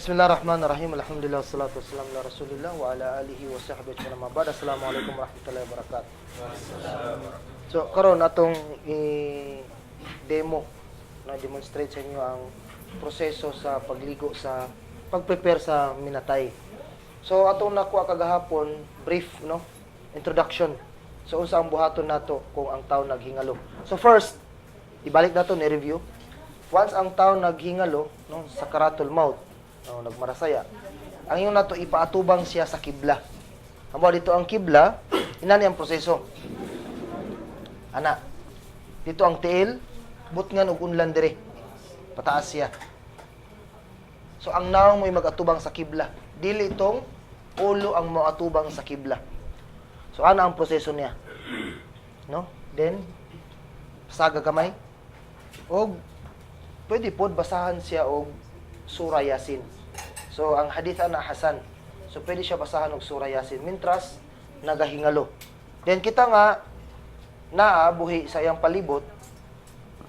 Bismillahirrahmanirrahim. Alhamdulillah, salatu wassalamu ala Rasulillah wa ala alihi wa sahbihi ajma'in. Amma ba'd. Assalamualaikum warahmatullahi wabarakatuh. So karon atong i-demo na demonstrate sa inyo ang proseso sa pagligo, sa pag-prepare sa minatay. So atong nakuha kagahapon, brief, no, introduction. So unsa ang buhaton nato kung ang tao naghingalo. So first, ibalik nato ni review. Once ang tao naghingalo, no, sakaratul maut, no, nagmarasaya. Ang ingon nato, ipaatubang siya sa kibla. Amo dito ang kibla, inani ang proseso. Ana. Dito ang tiil, butngan og unlan dire. Pataas siya. So ang naong mo'y mag-atubang sa kibla. Dili itong ulo ang moatubang sa kibla. So ana ang proseso niya. No? Then saga gamay og pwede pod basahan siya og Surah Yasin. So ang hadith ana hasan. So pwede siya basahan og Surah Yasin mintras nagahingalo. Then kita nga naa buhi sa iyang palibot,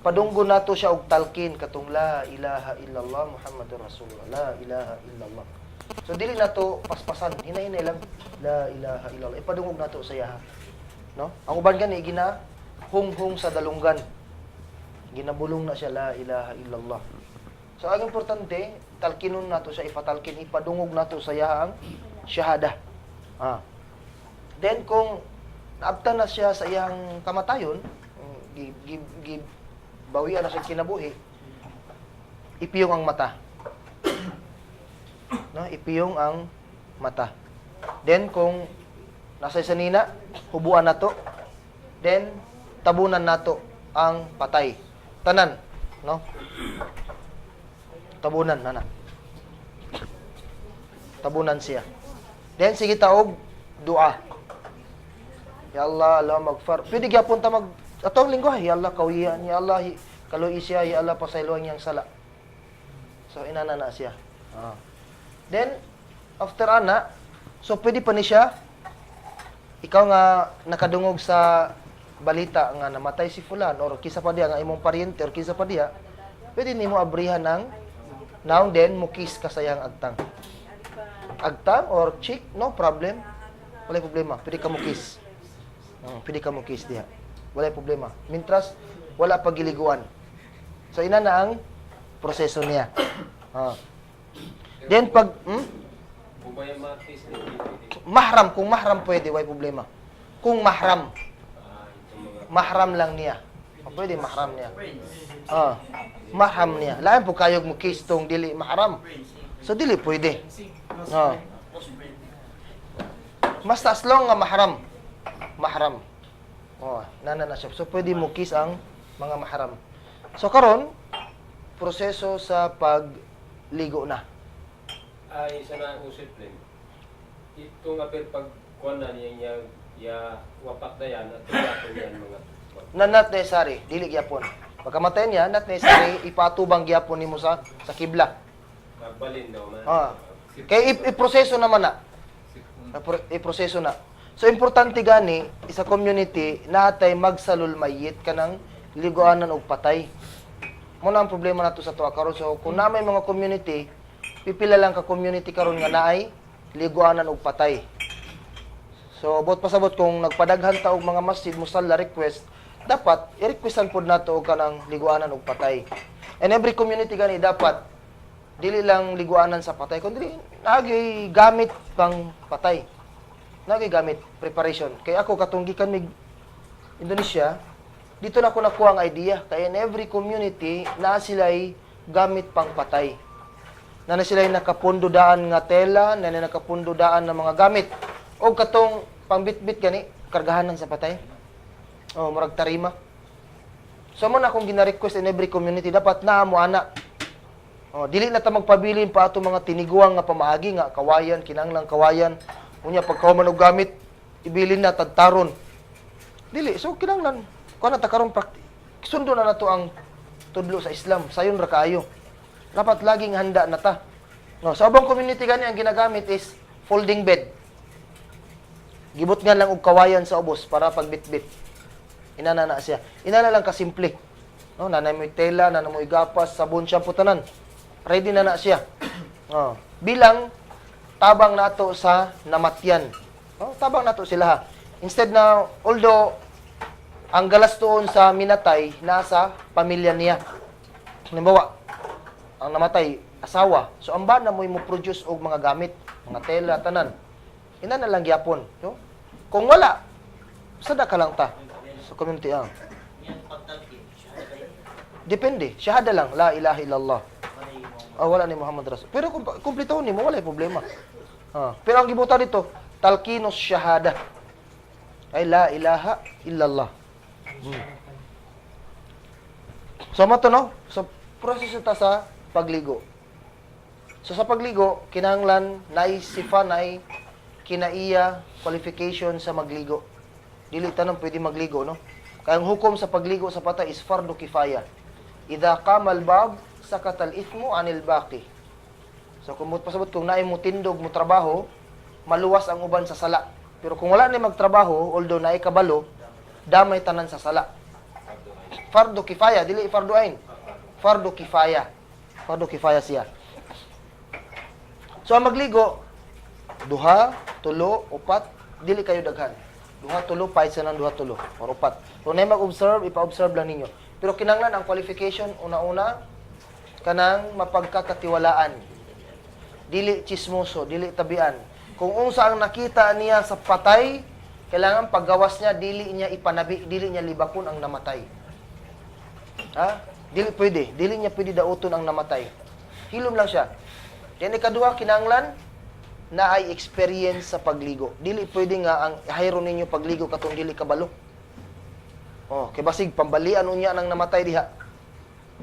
padunggo nato siya og talkin katong "La ilaha illallah Muhammadur Rasulullah, la ilaha illallah." So dili nato paspasan, hinay-hinay lang, "La ilaha illallah." Ipadungog nato sa iyaha. No? Ang uban gani gina hunghong sa dalunggan. Ginabulong na siya, "La ilaha illallah." So ang importante, talkinon nato siya, ipatalkin, ipadungog nato sa iyaha ang shahada. Ah. Then kung naabtan na siya sa iyang kamatayon, gi, gi, gi, bawian na siya kinabuhi, ipiyong ang mata. No, ipiyong ang mata. Then kung nasa sanina, hubuan nato. Then tabunan nato ang patay. Tanan, no? Tabunan nana. Tabunan siya. Then sige taog dua. "Ya Allah, Allah magfar." Pwede gyapon ta mag atong lingwahe, "Ya Allah, kawiyan, ya Allah, kaluoy siya, ya Allah, pasayloan niyang sala." So inana na siya. Ah. Then after ana, so pwede pa ni siya, ikaw nga nakadungog sa balita nga namatay si fulan or kisa pa diya nga imong paryente or kisa pa diya, pwede nimo abrihan ng naong, then mo kiss ka sa iyang agtang. Agtang or cheek, no problem. Wala problema, pwede ka mo kiss. Pwede ka mo kiss diha. Wala problema. Mintras wala pagiliguan. So ina na ang proseso niya. Ah. Then pag Ubay matis ni pwede. Mahram, kung mahram pwede, way problema. Kung mahram, Ah, itong mga mahram lang niya. O, pwede mahram niya. Ah, mahram niya. Lain po kayog mo kiss tong dili mahram. So dili pwede. Ah. Basta as long nga mahram. Mahram. Oh, nana na siya. So pwede mo kiss ang mga mahram. So karon, proseso sa pagligo na. Ay isa na usip din. Ito nga pero pag kuan na niya niya ya wapak dayan at ato yan mga Na not necessary, dili gyapon. Pagkamatay niya, not necessary ipatubang gyapon nimo sa kibla. Magbalin daw man. Ah. Kay iproseso naman na. Iproseso na. So importante gani sa community natay magsalul mayit, kanang liguanan og patay. Mo na ang problema nato sa tuwa karon. So kung na may mga community, pipila lang ka community karon nga naay liguanan og patay. So bot pasabot kung nagpadaghan ta og mga masjid musalla request, dapat i-requestan pod nato og kanang liguanan og patay. And every community gani dapat dili lang liguanan sa patay kundi nagay gamit pang patay. Nagay gamit preparation. Kay ako katong gikan mig Indonesia, dito na ako nakuha ang idea. Kay in every community naa sila'y gamit pang patay. Na na sila'y nakapundo daan nga tela, na na nakapundo daan na mga gamit. O katong pangbitbit gani, kargahanan sa patay. Oh, murag tarima. So mo na akong gina-request in every community, dapat naa mo ana. Oh, dili na ta magpabilin pa ato mga tiniguang nga pamaagi nga kawayan, kinahanglang kawayan. Unya pagkahuman og gamit, ibilin na tadtaron. Dili, so kinahanglan kuan na ta karon, sundo na nato ang tudlo sa Islam, sayon ra kaayo. Dapat laging handa na ta. No, sa ubang community gani ang ginagamit is folding bed. Gibot nga lang og kawayan sa ubos para pagbitbit. Inana na siya. Inana lang kasimple. No, nanay mo'y tela, nanay mo'y gapas, sabon, shampoo, tanan. Ready na na siya. Oh, bilang tabang nato sa namatyan. Oh, tabang nato sila ha. Instead na, although ang galastoon sa minatay nasa pamilya niya. Halimbawa, ang namatay asawa. So ang bana mo'y mo produce og mga gamit, mga tela, tanan. Ina na lang gyapon, no? Kung wala, sada ka lang ta sa community ah. Depende, shahada lang, la ilaha illallah. Ah, wala ni Muhammad Rasul. Pero kung kumpletohon nimo, wala problema. Ah, pero ang gibutan dito, talqinos shahada. Ay la ilaha illallah. So mo to, no? So proseso ta sa pagligo. So sa pagligo, kinahanglan naay sifa, naay kinaiya qualification sa magligo. Dili tanan pwede magligo, no? Kaya ang hukom sa pagligo sa patay is fardu kifaya. Idha qama al-bab, sakata al-ithmu anil baqi. So kung mo pasabot kung naay mo tindog mo trabaho, maluwas ang uban sa sala. Pero kung wala ni magtrabaho, although naay kabalo, damay tanan sa sala. Fardu kifaya, dili fardu ain. Fardu kifaya. Fardu kifaya siya. So ang magligo, duha, tulo, upat, dili kayo daghan. Duha, tulo, pahit sa nang duha, tulo, or upat. Kung na mag-observe, ipa-observe lang ninyo. Pero kinanglan ang qualification, una-una, kanang mapagkakatiwalaan. Dili chismoso, dili tabian. Kung unsa ang nakita niya sa patay, kailangan paggawas niya, dili niya ipanabi, dili niya libakon ang namatay. Ha? Dili pwede. Dili niya pwede dauton ang namatay. Hilom lang siya. Then ikaduha, kinanglan na ay experience sa pagligo. Dili pwede nga ang hayro ninyo pagligo katong dili kabalo. Oh, kay basig pambalian unya nang namatay diha.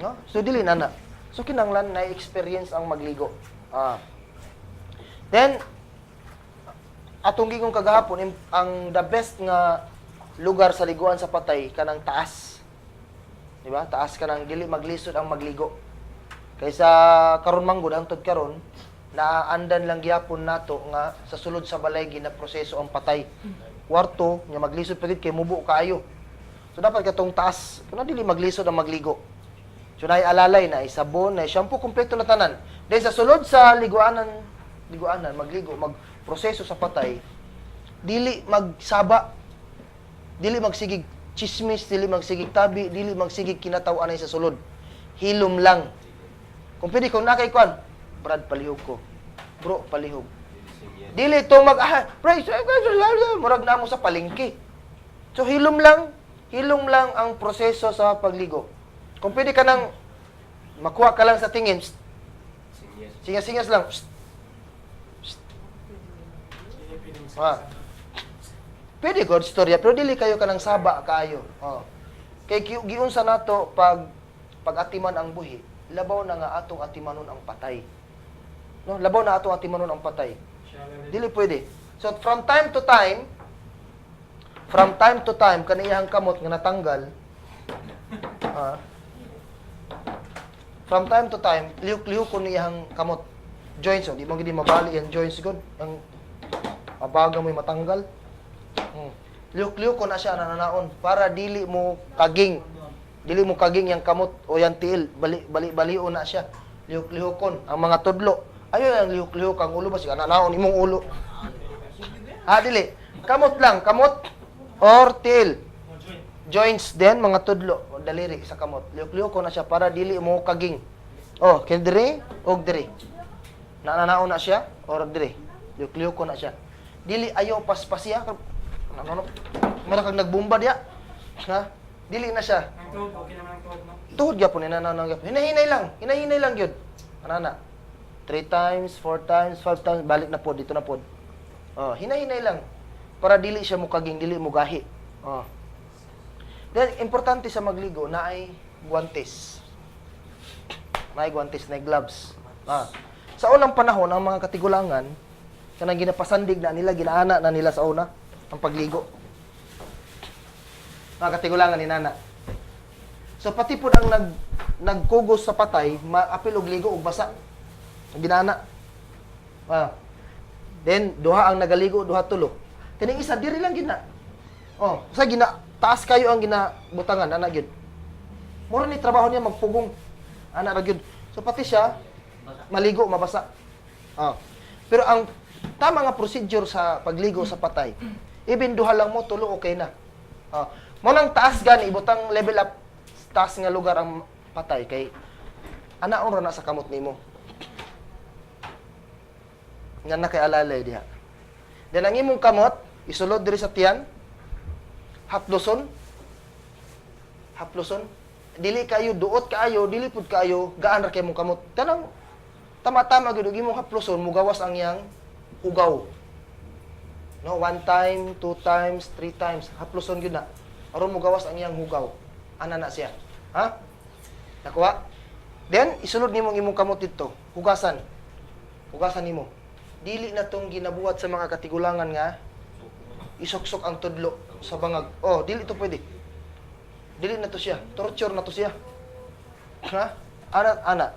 No? So dili na na. So kinanglan na experience ang magligo. Ah. Then atong gingong kagahapon ang the best nga lugar sa liguan sa patay kanang taas. Di ba? Taas ka nang dili maglisod ang magligo. Kaysa karon manggod hangtod karon, naaandan lang gyapon nato nga sa sulod sa balay ginaproseso ang patay. Kwarto nga maglisod pa gid kay mubo kaayo. So dapat katong taas, kuna dili maglisod ang magligo. So naay alalay, naay sabon, naay shampoo, kumpleto na tanan. Then sa sulod sa liguanan, liguanan, magligo, magproseso sa patay, dili magsaba, dili magsigig chismis, dili magsigig tabi, dili magsigig kinataw-anay sa sulod. Hilom lang. Kung pwede, kung nakay kwan, Brad, palihog ko. Bro, palihog. Dili to mag, ah, praise, murag na mo sa palengke. So, hilom lang ang proseso sa pagligo. Kung pwede ka nang, makuha ka lang sa tingin, psst, singas-singas lang, psst, psst. Ah. Pwede god storya, pero dili kayo kanang saba kaayo. Oh. Kay giunsa nato pag pag-atiman ang buhi, labaw na nga atong atimanon ang patay. No, labaw na atong atimanon ang patay. Dili pwede. So from time to time, from time to time kaniyang kamot nga natanggal. Ah, from time to time, lihok-lihok ko niyang kamot. Joints, oh, di mo gid mabali ang joints god. Ang abaga mo'y matanggal. Lihok-lihok ko na siya nananaon para dili mo kaging. Dili mo kaging yang kamot o yang tiil, bali bali balio na siya. Lihok-lihokon ang mga tudlo. Ayo ang lihok-lihok ang ulo ba sige nanaon imong ulo. Ha, dili. Kamot lang, kamot or tiil. Joints din mga tudlo o daliri sa kamot. Lihok-lihok ko na siya para dili mo kaging. Oh, kay dire og dire. Nananaon na siya or dire. Lihok-lihok ko na siya. Dili ayo paspasya. Ano mara kag nagbomba diya. Ha? Dili na siya. Ang tuhod, okay naman ang tuhod, no? Tuhod gyapon ni gyapon. Hinahinay lang, hinahinay lang gyud. Anana. Three times, four times, five times, balik na pod dito na pod. Oh, hinahinay lang para dili siya mukaging, dili mugahi. Oh. Then importante sa magligo na ay guantes. Naay guantes, naay gloves. Ah. Sa unang panahon ang mga katigulangan kanang ginapasandig na nila, ginaana na nila sa una ang pagligo. Mga katigulangan ni nana. So pati po ang nagkugos sa patay, maapil og ligo og basa. Ginana. Ah. Then duha ang nagaligo, duha tulo. Kining isa diri lang gina. Oh, sa gina taas kayo ang ginabutangan ana gyud. Mura ni trabaho niya magpugong ana ra gyud. So pati siya maligo mabasa. Ah. Pero ang tama nga procedure sa pagligo sa patay, even duha lang mo, tulo, okay na. Ah. Mo nang taas gani ibutang level up, taas nga lugar ang patay kay anaon ra na sa kamot nimo. Nga na kay alalay diha. Then ang imong kamot isulod diri sa tiyan. Haploson. Haploson. Dili kayo duot kaayo, dili pud kaayo gaan ra kay imong kamot. Tanang tama-tama gyud og imong haploson mugawas ang iyang hugaw. No, one time, two times, three times, haploson gyud na. Aron mugawas ang iyang hugaw. Ana na siya. Ha? Nakuha? Then isulod nimo ang imong kamot didto. Hugasan. Hugasan nimo. Dili na tong ginabuhat sa mga katigulangan nga isuksok ang tudlo sa bangag. Oh, dili to pwede. Dili na to siya. Torture na to siya. Ha? Ana, ana.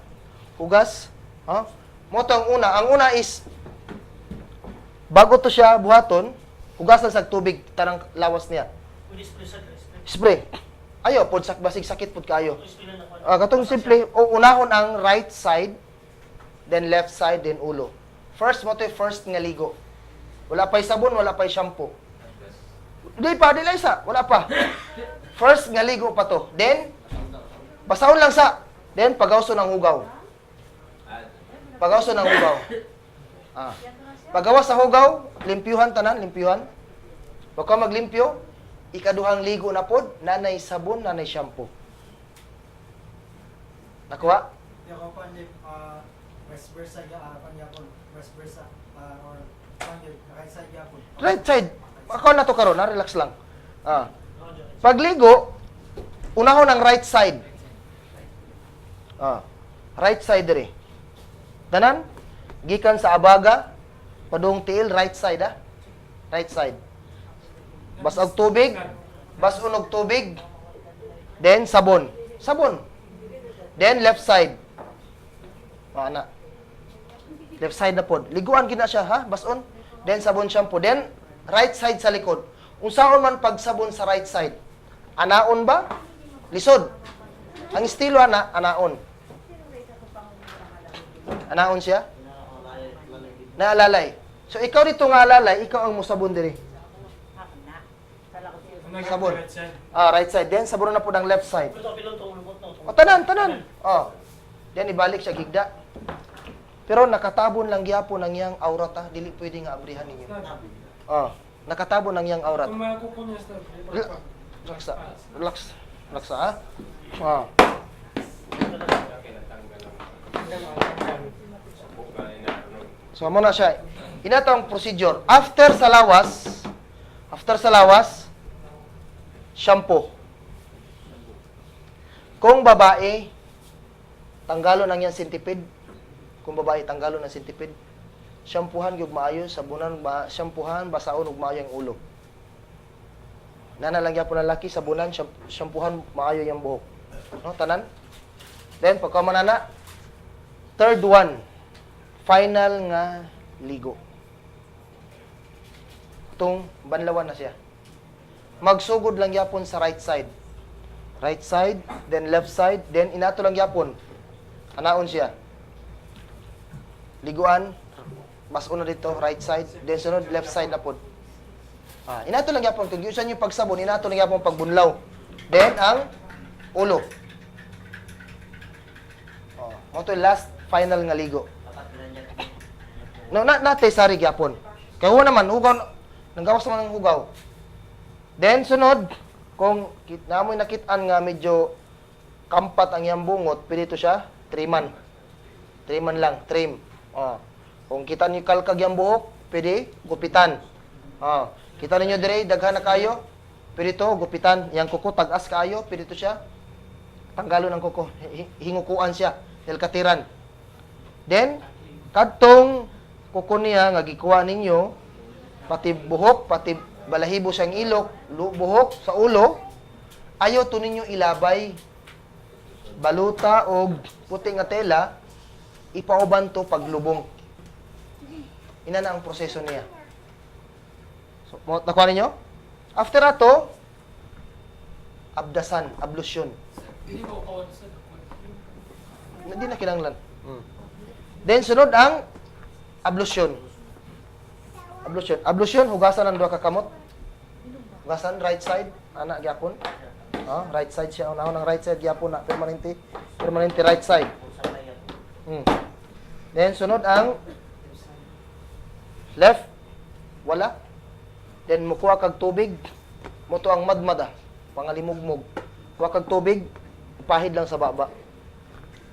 Hugas. Ha? Mo to ang una. Ang una is bago to siya buhaton, hugasan sa tubig tanang lawas niya. Pwede spray sa spray. Spray. Ayo, pod sak basig sakit pod kaayo. Spray lang na Ah, katong simple, o unahon ang right side, then left side, then ulo. First mo to, first nga ligo. Wala pa'y sabon, wala pa'y shampoo. Di pa, di lang isa, wala pa. First nga ligo pa to. Then, basahon lang sa. Then, pagawso ng hugaw. Pagawso ng hugaw. Ah. Pagawas sa hugaw, limpyuhan tanan, limpyuhan. Wag ka maglimpyo, ikaduhang ligo na pod, nanay sabon, nanay shampoo. Nakuha? Di ako pa ni vice versa ya pan yapon, vice versa or pan yun, right side yapon. Right side. Ako na to karon, ha? Relax lang. Ah. Pagligo, unahon ang right side. Ah. Right side diri. Tanan, gikan sa abaga, padung tiil, right side ah. Right side. Basog tubig, basun og tubig, then sabon. Sabon. Then left side. Ah, ana. Left side na pod. Liguan gina siya ha, bason. Then sabon shampoo. Then right side sa likod. Unsaon man pagsabon sa right side? Anaon ba? Lisod. Ang estilo ana, anaon. Anaon siya? Naalalay. So ikaw dito nga alalay, ikaw ang musabon diri. Sabon. Ah, right side. Then sabon na pod ang left side. Pero pilon tong lubot no. O tanan, tanan. Oh. Then ibalik siya gigda. Pero nakatabon lang gyapon ang iyang aurat ha, dili pwede nga abrihan ninyo. Oh, nakatabon ang iyang aurat. Kung makukuha niya sa Relax, ah. Relax. Relax ha. Oh. Okay, natanggal ang buka na ano. So mo na siya. Inato ang procedure. After sa lawas, shampoo. Kung babae, tanggalon ang iyang centipede. Kung babae, tanggalon ang centipede. Shampoohan gyud maayo, sabunan ba, shampoohan, basaon ug maayo ang ulo. Nana lang gyapon ang laki, sabunan, shampoohan maayo yang buhok. No, tanan. Then pagka manana, third one, final nga ligo. Tung banlawan na siya. Magsugod lang yapon sa right side. Right side, then left side, then inato lang yapon. Anaon siya. Liguan, mas una dito, right side, then sunod left side na pod. Ah, inato lang yapon kung giusan yung pagsabon, inato lang yapon pagbunlaw. Then ang ulo. Oh, mo to last final nga ligo. No, na nate sari gyapon. Kay huwa naman hugaw nanggawas naman ang hugaw. Then sunod kung namoy nakit-an nga medyo kampat ang iyang bungot, pwede to siya triman. Triman lang, trim. Oh. Kung kita niyo kalkag iyang buhok, pwede gupitan. Oh. Kita ninyo dire daghan na kayo, pwede to gupitan. Iyang kuko tag-as kaayo, pwede to siya tanggalon ang kuko, hingukuan siya, dahil katiran. Then, kadtong kuko niya nga gikuha ninyo, pati buhok, pati balahibo siyang ilok, buhok sa ulo, ayo to ninyo ilabay baluta og puti nga tela, ipauban to paglubong. Ina na ang proseso niya. So, mo nakuha ninyo? After ato, abdasan, ablusyon. Hindi ko kawan sa Hindi na kinanglan. Then sunod ang Ablution. Ablution. Ablution, hugasan ang duha ka kamot. Hugasan right side, ana gyapon. Oh, right side siya, unahon ang right side gyapon na permanente, permanente right side. Then sunod ang left, wala. Then mukuha kag tubig, mo to ang madmada, pangalimugmog. Kuha kag tubig, pahid lang sa baba.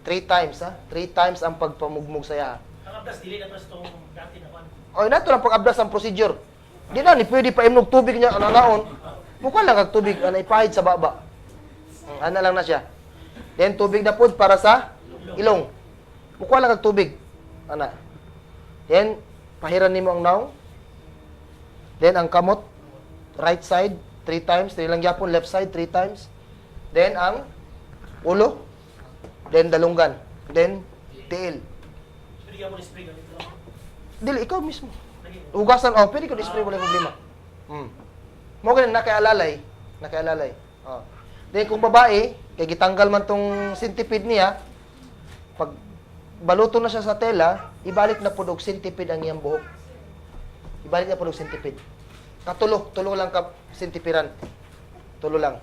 Three times, ha? Three times ang pagpamugmog sa iya. Ang abdas dili na pres tong dati na kwan. O, nato lang pag-abdas ang procedure. Di na, ni pwede pa imnog tubig niya, ananaon. Mukha lang kag tubig, ana ipahid sa baba. Ana lang na siya. Then tubig na pod para sa ilong. Mukha lang kag tubig. Ana. Then, pahiran nimo ang naong. Then, ang kamot, right side, three times. Three lang gyapon, left side, three times. Then, ang ulo. Then, dalunggan. Then, tiil. Pwede ka mo ni spray ganito lang. Dili, ikaw mismo. Lagi. Hugasan, oh, pwede ko spray, wala problema. Mo ganun, nakaalalay. Nakaalalay. Oh. Then kung babae, kay gitanggal man tong centipede niya, pag baluto na siya sa tela, ibalik na pud og centipede ang iyang buhok. Ibalik na pud og centipede. Katulo, tulo lang ka sentipiran. Tulo lang.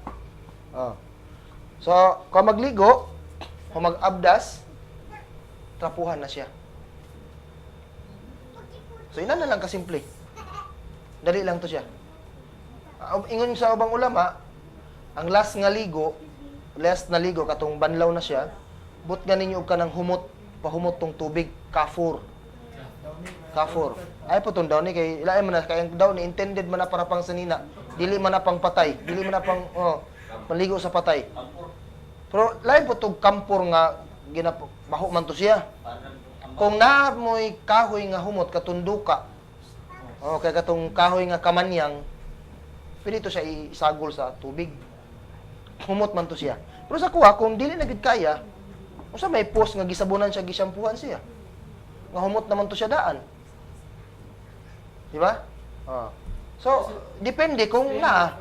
Oh. So, kung magligo, kung mag-abdas, trapuhan na siya. So ina na lang kasimple. Dali lang to siya. Ingon sa ubang ulama, ang last nga ligo, last na ligo katong banlaw na siya, but nga ninyo og kanang humot, pahumot tong tubig, kafur. Kafur. Ay po tong downy kay ilain man na kay ang downy intended man na para pang sanina, dili man na pang patay, dili man na pang, oh, panligo sa patay. Pero lain po tong kampor nga ginap baho man to siya. Kung naa mo'y kahoy nga humot katunduka. O kay katong kahoy nga kamanyang, pwede to siya isagol sa tubig. Humot man to siya. Pero sa kuha, kung dili na gid kaya, usa may post nga gisabunan siya, gisampuhan siya. Nga humot naman to siya daan. Di ba? Oh. So, depende kung naa.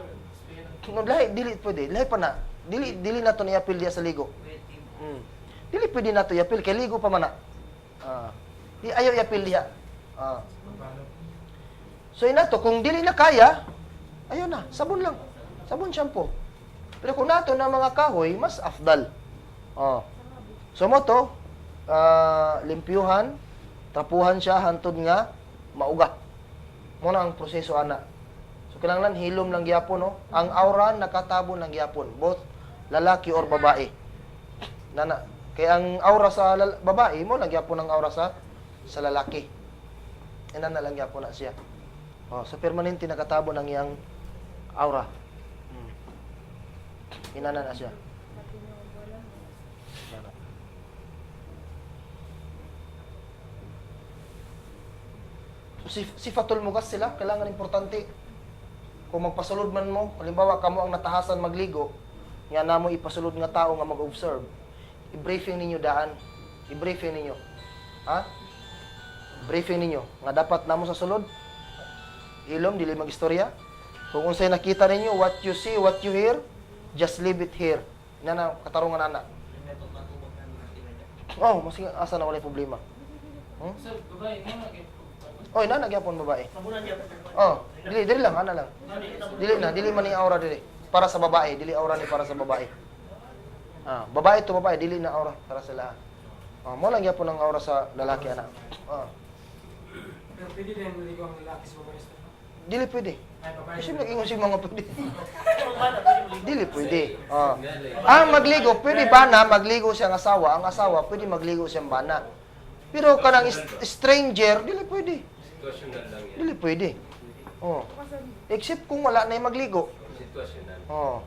Kung lahi, dili pwede. Lahi pa na. Dili, dili na to niapil diya sa ligo. Dili pwede na to iapil kay ligo pa man na. Ah. Di ayaw iapil diha. Ah. So ina to kung dili na kaya, ayaw na, sabon lang. Sabon shampoo. Pero kung nato na mga kahoy, mas afdal. Oh. So mo to, limpyuhan, trapuhan siya hantod nga mauga. Mo na ang proseso ana. So kinahanglan hilom lang gyapon, no. Ang aura nakatabo lang gyapon, both lalaki or babae. Nana, kay ang aura sa babae mo lang gyapon ang aura sa lalaki. Ina na lang gyapon na siya. Oh, so permanente nakatabo ng iyang aura. Inana na siya. Inana. So, sifatul mugas sila, kailangan importante. Kung magpasulod man mo, halimbawa kamo ang natahasan magligo, nga namo ipasulod nga tao nga mag-observe, i-briefing ninyo daan. I-briefing ninyo. Ha? Briefing ninyo nga dapat namo sa sulod. Hilom dili magistorya. Kung unsay nakita ninyo, what you see, what you hear, just leave it here. Ina na katarungan ana. Oh, masig asa na walay problema. Sir, babae, mo na kay Oh, ina na gyapon babae. Sabunan niya. Oh, dili dili lang ana lang. Dili na, dili man ni aura dili. Para sa babae, dili aura ni para sa babae. Ah, babae to babae, dili na aura para sa lahat. Oh, mo lang gyapon ang aura sa lalaki ana. Oh, Pero pwede din maligo ang lalaki sa babae, sir, no? Dili pwede. Ay, babae. Kasi nag-ingon si mga pwede. Ang bata, pwede mo ligo. Dili pwede. Oh. Ang magligo, pwede ba na magligo siyang asawa? Ang asawa, pwede magligo siyang bana. Pero kanang stranger, dili pwede. Situational lang yan. Dili pwede. Oh. Except kung wala na yung magligo. Situational. Oh.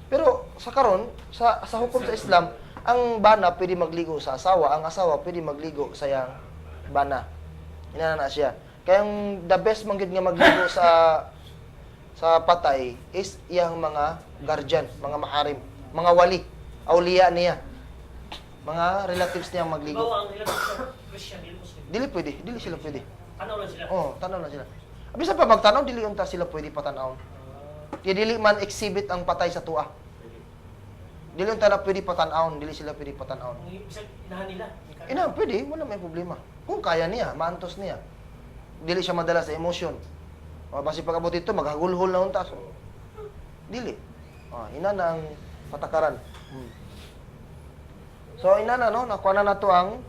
Pero sa karon, sa hukom sa Islam, ang bana pwede magligo sa asawa, ang asawa pwede magligo sa iyang bana. Inana na siya. Kaya ang the best man gyud nga magligo sa patay is iyang mga guardian, mga maharim, mga wali, awliya niya. Mga relatives niya ang magligo. Halimbawa, ang relative sa Christian, dili Muslim. Dili pwede, dili sila pwede. Tanaw lang sila. Oh, tanaw lang sila. Bisan pa magtanaw, dili unta sila pwede patanaw. Kaya dili man exhibit ang patay sa tuwa. Dili unta na pwede patanawon, dili sila pwede patanawon. Ang bisag inahan nila. Ina, pwede, wala may problema. Kung kaya niya, maantos niya. Dili siya madala sa emosyon. O, basi pag-abot dito, maghagulhol na unta. So, dili. O, ina na ang patakaran. So, ina na, no? Nakuha na nato ang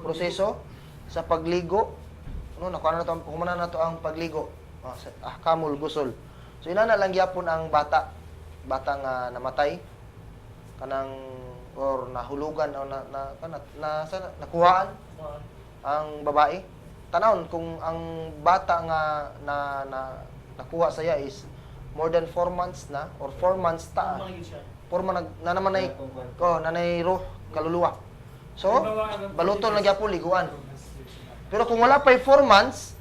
proseso sa pagligo. No, nakuha na nato, humana na nato ang pagligo. O, sa ahkamul gusol. So, ina na lang gyapon ang bata. Bata nga namatay kanang or nahulugan o na na, na, na, sa, nakuhaan ang babae. Tanawon kung ang bata nga na, na nakuha saya is more than 4 months na or 4 months ta. Mga yun siya. 4 months na naman ay oh, nanay ruh kaluluwa. So, baluton lang gyapon liguan. Pero kung wala pa'y 4 months,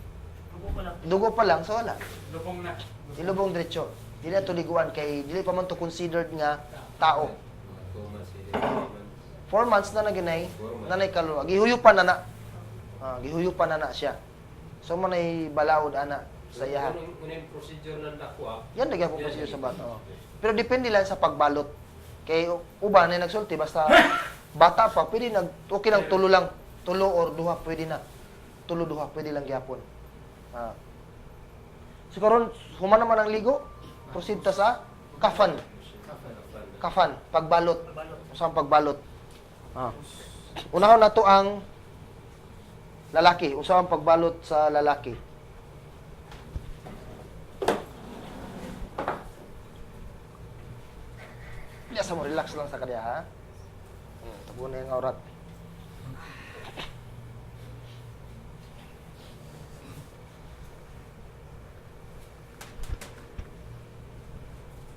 Dugo pa lang. dugo pa lang, so wala. Lubong na. Ilubong diretso. Dili ato liguan kay dili pa man to considered nga tao. Mga 2 months, 3 months. 4 months na naginay, 4 months. nanay kaluluwa. Gihuyupan na na. Ah, gihuyupan na na siya. So manay balaod ana sa iyaha. Unang procedure ng nakuha. Yan lagi ako procedure sa bata. Oh. Pero depende lang sa pagbalot. Kay uban na nagsulti basta bata pa pwede nag okay lang tulo lang. Tulo or duha pwede na. Tulo duha pwede lang gyapon. Ah. So karon human naman ang ligo, proceed ta sa kafan. Kafan, pagbalot. Pagbalot. Unsa ang pagbalot? Ah. Unahon nato ang lalaki. Unsa ang pagbalot sa lalaki? Pila sa mo, relax lang sa kanya, ha? Tabo na yung aurat.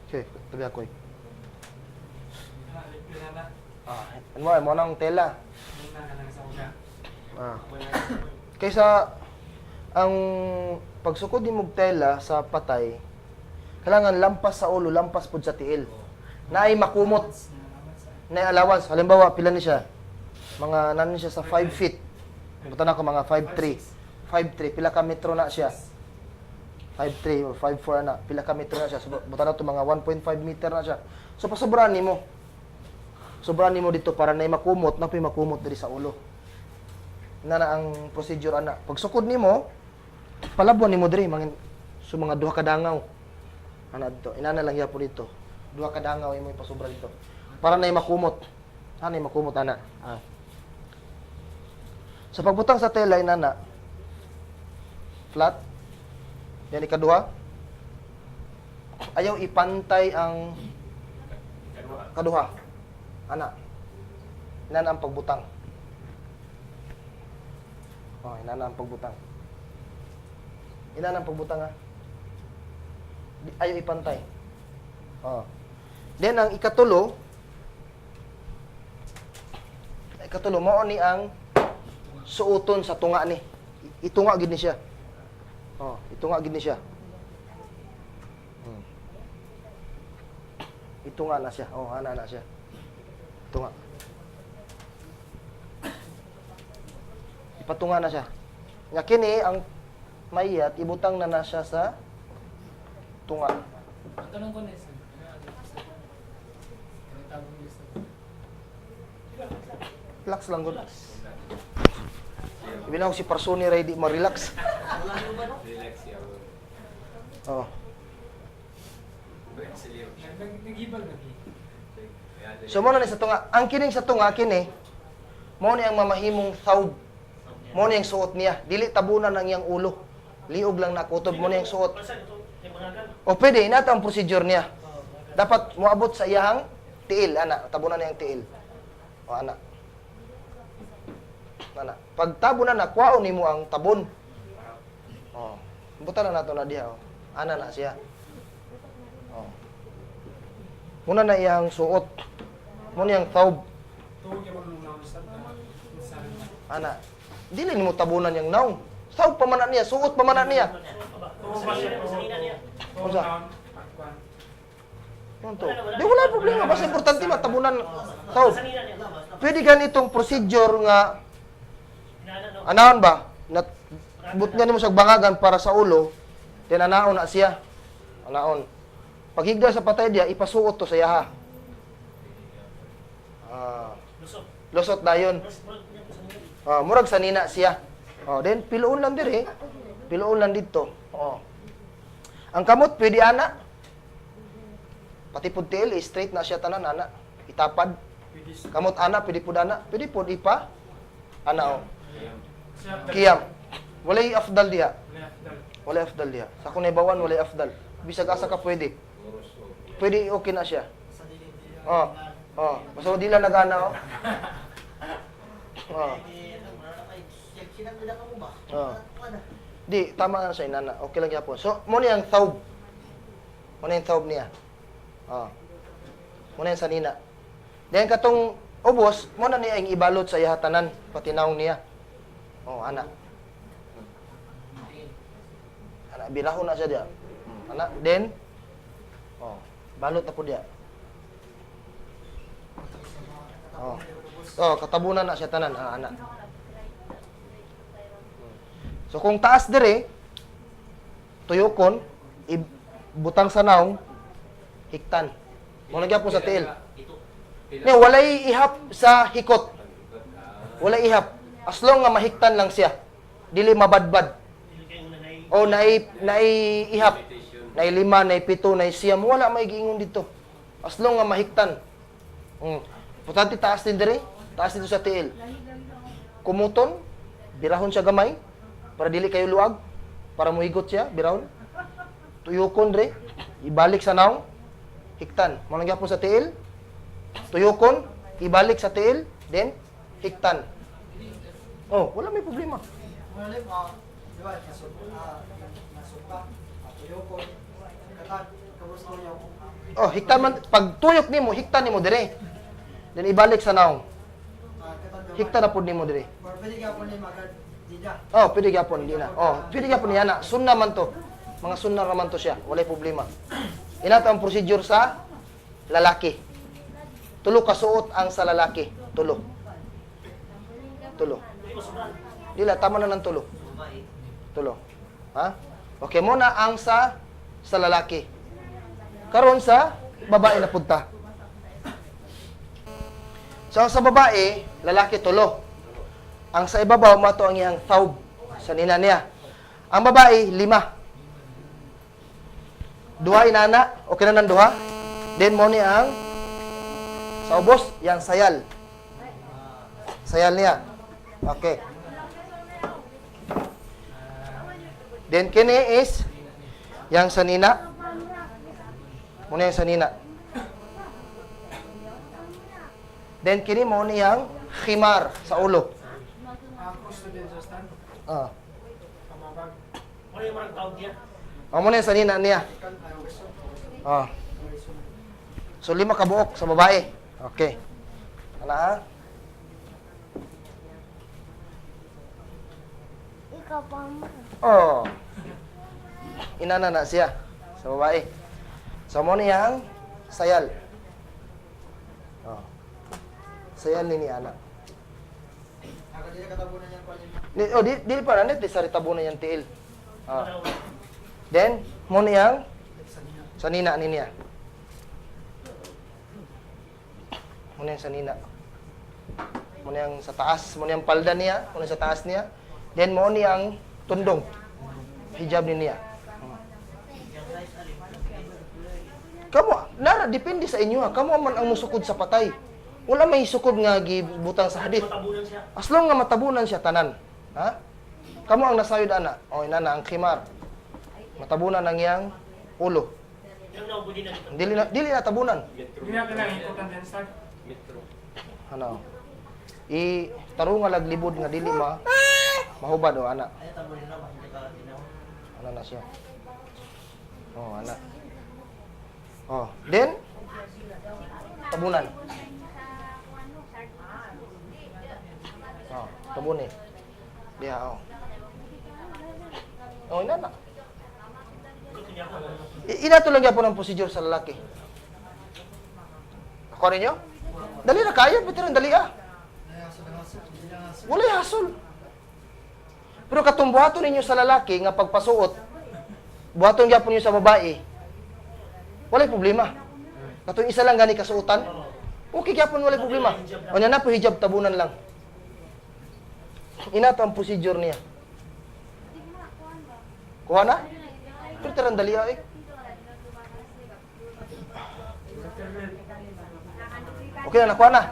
Okay, tabi ako eh. Ligpira na. Ah, ano mo nang tela. Muna ka lang sa uga. Ah. Kaysa ang pagsukod ni mong tela sa patay, kailangan lampas sa ulo, lampas pud sa tiil. Naay makumot, naay allowance. Halimbawa, pila ni siya? Mga nano siya sa 5 feet. Buta na ako mga 5'3". 5'3", pila ka metro na siya? 5'3 or 5'4 na, pila ka metro na siya. So, buta na to mga 1.5 meter na siya. So pasobrahan nimo. Sobrahan nimo dito para naay makumot, na makumot diri sa ulo na na ang procedure ana. Pag sukod nimo, palabuan nimo diri mangin so mga duha ka dangaw. Ana dito, inana lang gyapon dito. Duha ka dangaw imo ipasubra dito. Para nay makumot. Ana makumot ana. Ah. Sa pagbutang sa tela inana flat. Yan ikaduha. Ayaw ipantay ang kaduha. Ana. Inana ang pagbutang. Oh, inana ang pagbutang. Inana ang pagbutang ha. Ayaw ipantay. Oh. Then ang ikatulo, mao ni ang suoton sa tunga ni. Itunga gid ni siya. Oh, itunga gid ni siya. Itunga na siya. Oh, ana na siya. Itunga. Ipatunga na siya. Nga kini ang mayat ibutang na na siya sa tunga. Ang tanong ko na isa. Ano ang sa Anong tawag niyo sa Relax lang gud. Ibig si Parsoni ray di ma-relax. Relax siya. Oh. Relax siya. Naghibal lagi. So mo na ni sa tunga. Ang kining sa tunga kini mao ni ang mamahimong thawb. Mao ni ang suot niya. Dili tabunan ang iyang ulo. Liog lang na kutob mo ni ang suot. Basta ito, yung mga O pwede inata ang procedure niya. Oh, mga Dapat moabot sa iyang tiil ana, tabunan niyang tiil. O ana. Ana. Pag tabunan na kwaon nimo ang tabon. Oh. Buta na nato na diha oh. Ana na siya. Oh. Muna na iyang suot. Muna iyang thawb. Tuwag yung mga naon sa sa Ana. Dili nimo tabunan yang naong. Thawb pa man na niya, suot pa man na niya. Suot pa ba? Sanina niya. Tuwag Unsa? naon. Pagkuan. Ano to? Di wala problema, basta importante matabunan thawb. Sanina niya. Pwede ganitong procedure nga Inana, no? anaon ba? Na, but nga nimo sa bangagan para sa ulo, then anaon na siya. Anaon. Paghigda sa patay diya, ipasuot to sa yaha. Ah, Lusot. lusot dayon. Murag niya po sanina. Ah, murag sanina siya. Oh, then piloon lang dire, piloon lang dito. Oh. Ang kamot pwede ana. Pati pud tiil eh, straight na siya tanan ana. Itapad. Pwede Kamot ana pwede pud ana, pwede pud ipa. Ana oh. Siya, Kiyam. Walay afdal diha. Left, dal. Walay afdal diha. Sa akong naibawan walay afdal. Bisag asa ka pwede. Pwede okay na siya. Sa dili di Oh. Oh, basta di lang nagana oh. Oh. Oh. Di tama na siya inana. Okay lang gyapon. So mo ni ang thawb. Mo ni ang thawb niya. Oh. Mo ni ang sanina. Then katong ubos mo na niya ang ibalot sa iya tanan pati naong niya. Oh, ana. Ana birahon na siya diya. Ana then oh, balot na po diya. Oh. Oh, katabunan na siya tanan, ah, ana. So kung taas dire, tuyokon, ibutang sa naong, hiktan. Mo lagi po sa tiil. Ne, walay ihap sa hikot. Walay ihap. As long nga mahiktan lang siya. Dili mabadbad. Dili kayo nanay. O naay naay ihap. Naay lima, naay pito, naay siyam, wala may giingon dito. As long nga mahiktan. Importante taas din dire, taas dito sa tiil. Kumuton, birahon siya gamay para dili kayo luag, para muhigot siya, birahon. Tuyokon dire, ibalik sa naong, hiktan. Mo lang gyapon sa tiil. Tuyokon, ibalik sa tiil, then hiktan. Oh, wala may problema. Muna lim, di ba, nasuka, tuyoko, katan, kabus ko yung Oh, hiktan man pag tuyok nimo, hiktan nimo dire. Then ibalik sa naong. katan gamay. Hiktan na pud nimo dire. Or pwede ka po lim agad, di na. Oh, pwede gyapon di na. Oh, pwede gyapon niya na. Sunna man to. Mga sunna ra man to siya. Walay problema. Inato ang procedure sa lalaki. Tulo ka suot ang sa lalaki. Tulo. Tulo. Dili masubran. Dila tama na ng tulo. Tulo. Ha? Okay muna ang sa lalaki. Karon sa babae na punta. So ang sa babae, lalaki tulo. Ang sa ibabaw mato ang iyang thawb sa nina niya. Ang babae lima. Duha inana, okay na ng duha. Then mo ni ang sa ubos, yang sayal. Sayal niya. Okay. Then kini is yang sanina. Muna yung sanina. Then kini mo ni yang khimar sa ulo. Ang gusto din sa stand, Ah. pamabag. Wala yung marang tawag niya. Oh, muna yung sanina niya. Ikan, ay, weso, Ah. weso. So lima ka buok sa babae. Okay. Ana ha? Ikaw pa mo. Oh. Inana na siya sa babae. So mo ni yang sayal. Oh. Sayal ni ana. Agad di na katabunan yan pa lim. Ni oh di di pa na di sa tabunan yang tiil. Ah. Then mo ni yang Sa nina. sanina ni niya. Mo ni yang sanina. Mo ni yang sa taas, mo ni yang palda niya, mo ni sa taas niya. Then mo ni ang tundong. Hijab ni niya. Kamo, nara, depende sa inyo ha. Kamo man ang musukod sa patay. Wala may sukod nga gibutang sa hadith. Matabunan siya. As long nga matabunan siya tanan. Ha? Kamo ang nasayod ana. O inana ang khimar. Matabunan ang iyang ulo. Yung naubo din na dito. Dili na tabunan. Metro. Hindi natin lang ikutan din stand. Metro. Ano? I tarunga laglibod nga dili ma mahubad o ana. Ana na siya. Oh, ana. Oh, then tabunan. Oh, tabun eh. Diha oh. Oh, ina na. Ito niya ako. Ina to lang gyapon ang procedure sa lalaki. Ako ninyo? Dali na kaya, pero dali ah. Nahasol, nahasol, hindi na hasol. Walay hasol. Pero katong buhaton ninyo sa lalaki nga pagpasuot, buhaton gyapon ninyo sa babae, walay problema. Katong isa lang gani kasuotan, okay gyapon walay problema. O na po hijab tabunan lang. Ina to ang procedure niya. Kuha na? Pero tarang dali eh. Okay na, nakuha na.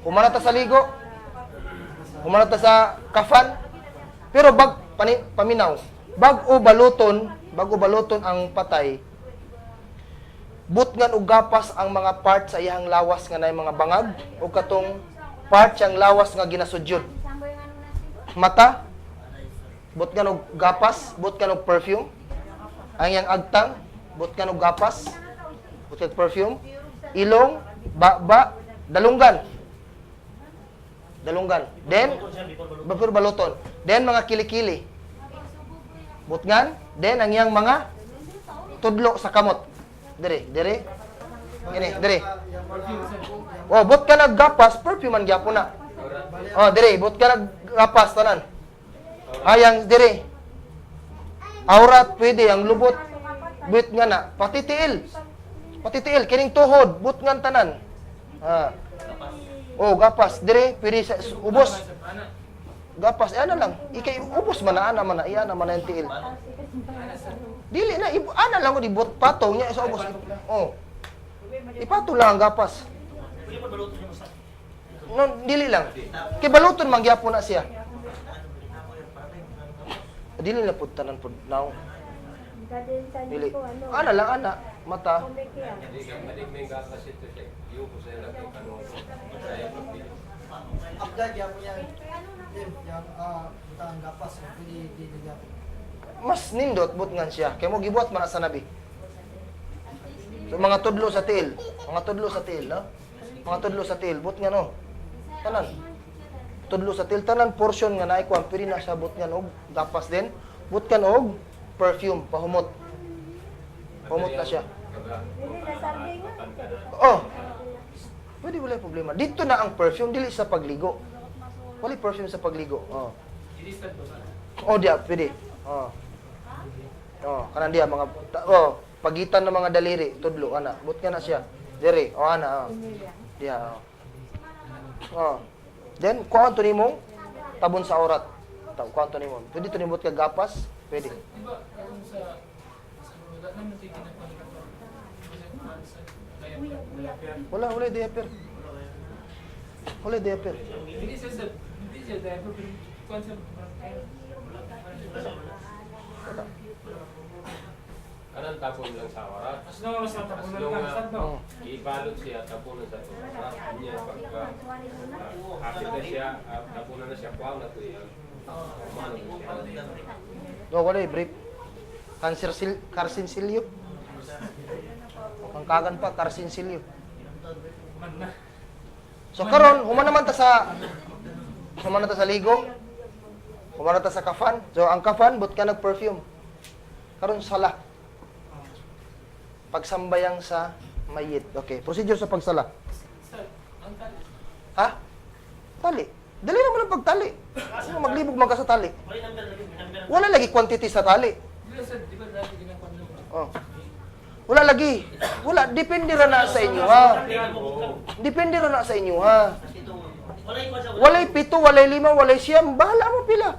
Humana ta sa ligo. Humana ta sa kafan. Pero bag pani, paminaw. Bag-o baluton ang patay. Butngan og gapas ang mga part sa iyang lawas nga nay mga bangag o katong part siyang lawas nga ginasudyod. Mata, butngan og gapas, butngan og perfume. Ang iyang agtang, butngan og gapas, butngan og perfume. Ilong, baba, dalunggan. Dalunggan. Then, before baluton. Then mga kilikili. Butngan, then ang iyang mga tudlo sa kamot. Dire, dire. Ini, dire. Yang mga Oh, but ka naggapas, perfume man gyapon na. Oh, dire, but ka naggapas tanan. Ayang dire. Aurat pwede ang lubot. But nga na, pati tiil. Pati tiil kining tuhod, but nga tanan. Ah. Oh, gapas dire, pwede sa ubos. Ana. Gapas, eh, ana lang. Ikay ubos man na ana man na, iya na man na yung tiil. Ana sir. Dili na, ana lang ko di bot patong niya sa ubos. Oh. Ipatong lang ang gapas. Pwede pa baluto niya mo sa. No, dili lang. Kay baluton man gyapon na siya. Dili na pud tanan pud now. Dili. Ana lang ana, mata. Hindi ka malig may gapas ito siya. Iyo ko sa lagi kanon. Sa pagpili. Apply gyapon yan. Lim, yang butang gapas pwede dili gyapon. Mas nindot but ngan siya. Kay mo gibuhat man na sa nabi. So, mga tudlo sa tiil, mga tudlo sa tiil, no? Mga tudlo sa tiil, but nga no. Tanan. Tudlo sa tiil tanan portion nga naay kuan pwede na siya but ngan og gapas din. But kan og perfume pahumot. Pahumot na siya. Oh. Pwede wala problema. Dito na ang perfume dili sa pagligo. Wala perfume sa pagligo. Oh. Ilistad ba sa? Oh, diya, pwede. Oh. Oh, kanan diya mga oh, pagitan ng mga daliri, tudlo ana. But nga na siya. Dire, oh ana, oh. Diya, oh. Oh. Then kuan to nimo tabon sa orat. Kuan to nimo. Pwede to nimo ka gapas, pwede. Di ba karon sa wala naman tayo ginagawa sa diaper. Wala, wala diaper. Wala diaper. Hindi siya sa hindi siya diaper pero kuan sa Wala. Kanan tapon lang sa orat. As long as natapunan As long ka, as- sad no? Oh. Ibalot siya tapunan sa orat. Niya pagka hapit na siya, tapunan na siya kuha na to yan. Kumano na siya. No, wala eh, brief. Cancer sil carcinsilyo. Kangkagan pa, carcinsilyo. Man na. So karon, human naman ta sa human na ta sa ligo. Human na ta sa kafan. So ang kafan but ka nag-perfume. Karon sala. Pagsambayang sa mayit. Okay, procedure sa pagsala. Sir, ang tali. Ha? Tali. Dali naman ang pagtali. Ano, maglibog man ka sa tali. Wala yung number lagi, may number. Wala lagi quantity sa tali. Di ba sir, di ba dati ginagawa nyo? Oh. Wala lagi. Wala, depende ra na sa inyo ha. Depende ra na sa inyo ha. Wala yung kwan sa Walay 7, walay 5, walay 9, bahala mo pila.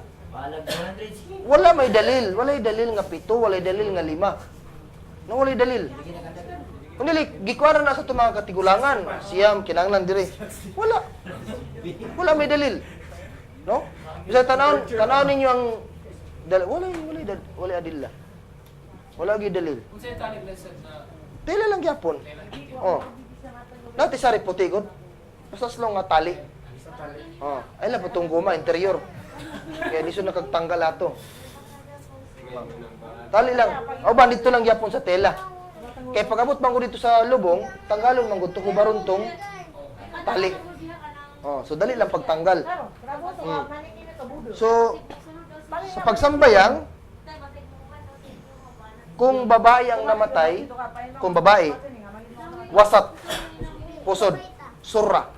Wala may dalil, walay dalil nga 7, walay dalil nga 5. No, walay dalil. Kung dili, gikuha na sa itong mga katigulangan. Siyam, kinanglan dire. Wala. Wala may dalil. No? Bisa tanaw, tanaw ninyo ang dal walay walay dal, walay adilla. Wala gyud dalil. Kung sa'yo tali lang sir na Tela lang gyapon. Oh. Nati sari puti gud. Basta slong nga tali. Oh, ay lang putong guma interior. Kaya di nakagtanggal ato. Tali lang. O ba dito lang gyapon sa tela. Kay pag-abot man ko dito sa lubong, tanggalon man gud to hubaron tong tali. Oh, so dali lang pagtanggal. So sa pagsambayang kung babae ang namatay, kung babae, wasat, pusod, surra.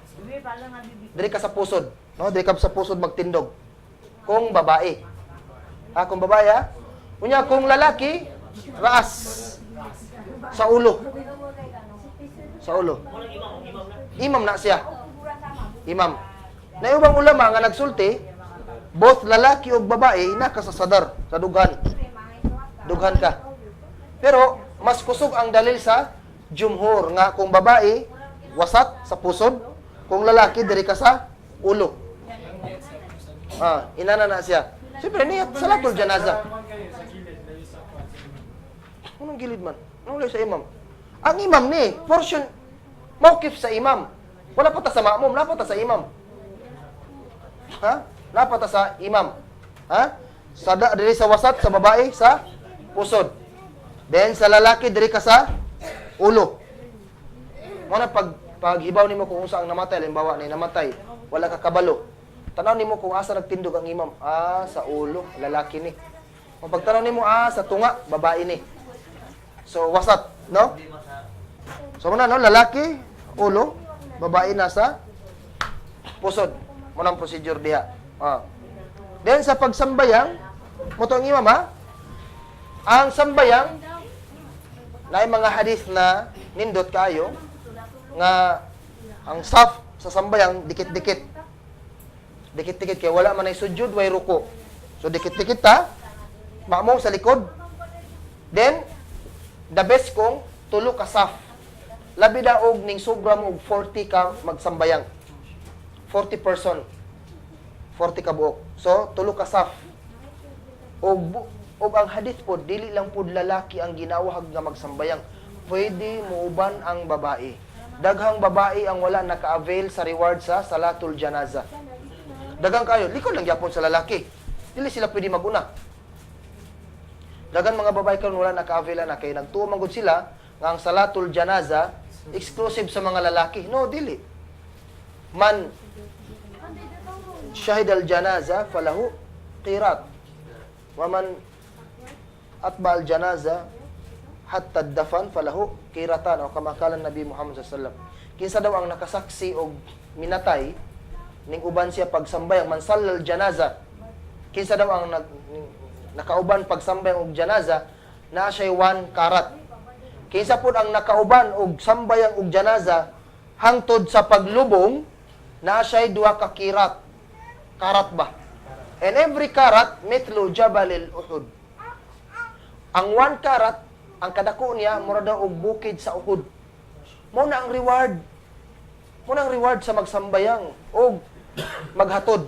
Diri ka sa pusod, no? Diri ka sa pusod magtindog. Kung babae. Ha, kung babae ha? Unya kung lalaki, raas sa ulo. Sa ulo. Walang imam, imam na. Imam na siya. Imam. Na ubang ulama nga nagsulti, both lalaki ug babae nakasasadar sa dugan. Dughan ka. Pero mas kusog ang dalil sa jumhur nga kung babae wasat sa pusod, kung lalaki diri ka sa ulo. Ang niyat sa pusod. Ah, inana na siya. Siyempre niyat salatul janaza. Sa kayo, sa gilid, layo sa kwan, sa imam. Anong gilid man? Anong layo sa imam? Ang imam ni, portion, mawkif sa imam. Wala pa ta sa ma'mum, napa ta sa imam. Ha? Napa ta sa imam. Ha? Sa diri sa wasat, sa babae, sa pusod. Then sa lalaki diri ka sa ulo. Mo na pag paghibaw nimo kung unsa ang namatay, halimbawa na namatay, wala ka kabalo. Tanaw nimo kung asa nagtindog ang imam. Ah, sa ulo, lalaki ni. Kung pagtanaw nimo, ah, sa tunga, babae ni. So wasat, no? Problema sa So muna no, lalaki, ulo, babae nasa pusod. Mo nang procedure diha. Ah. Then sa pagsambayang, mo to ang imam ha? Ang sambayang naay mga hadith na nindot kaayo nga ang saf sa sambayang dikit-dikit. Dikit-dikit kay wala man ay sujud, way ruko. So dikit-dikit ta, mamo sa likod. Then the best kung tulo ka saf. Labi na og ning sobra mo og 40 ka magsambayang. 40 person. 40 ka buok. So tulo ka saf. Og ang hadith po dili lang pud lalaki ang ginawahag nga magsambayang. Pwede muuban ang babae. Daghang babae ang wala naka-avail sa reward sa salatul janaza. Daghang kayo, likod lang gyapon sa lalaki. Dili sila pwede maguna. Daghang mga babae karon wala naka-avail na kay nagtuo man gud sila nga ang salatul janaza exclusive sa mga lalaki. No, dili. Man shahid al janaza falahu qirat. Wa man atba al janaza hatta dafan falahu qiratan o kama kala Nabi Muhammad sallallahu alaihi wasallam. Kinsa daw ang nakasaksi og minatay ning uban siya pagsambayang man sallal janaza, kinsa daw ang nakauban pagsambayang og janaza, naa siya'y 1 karat. Kinsa pud ang nakauban og sambayang og janaza hangtod sa paglubong, naa siya'y 2 ka kirat, karat ba, and every karat mithlu jabalil Uhud. Ang 1 karat, ang kadako niya mura daw og bukid sa Uhud. Mo na ang reward, mo na ang reward sa magsambayang og maghatod.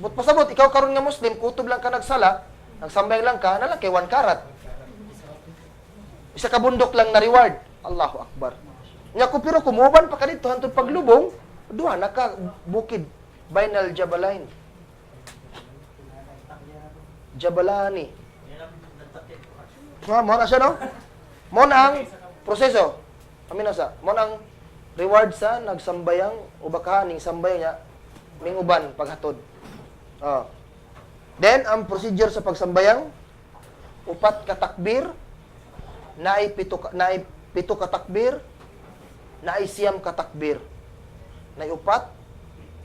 But pasabot, ikaw karon nga Muslim, kutob lang ka nagsala, nagsambayang lang ka, na lang kay 1 karat. Isa ka bundok lang na reward. Allahu Akbar. Nya ko pero kumuban pa ka dito hantod paglubong, duha na ka bukid, bainal jabalain. Jabalani. Yan ang nagtakip. Nga, mo na siya, no? Mo na ang proseso. Kami na sa. Mo na ang reward sa nagsambayang o baka ning sambayang niya ning uban paghatod. Oh. Then ang procedure sa pagsambayang, upat ka takbir, naay pito ka takbir, naay 9 ka takbir. Naay upat,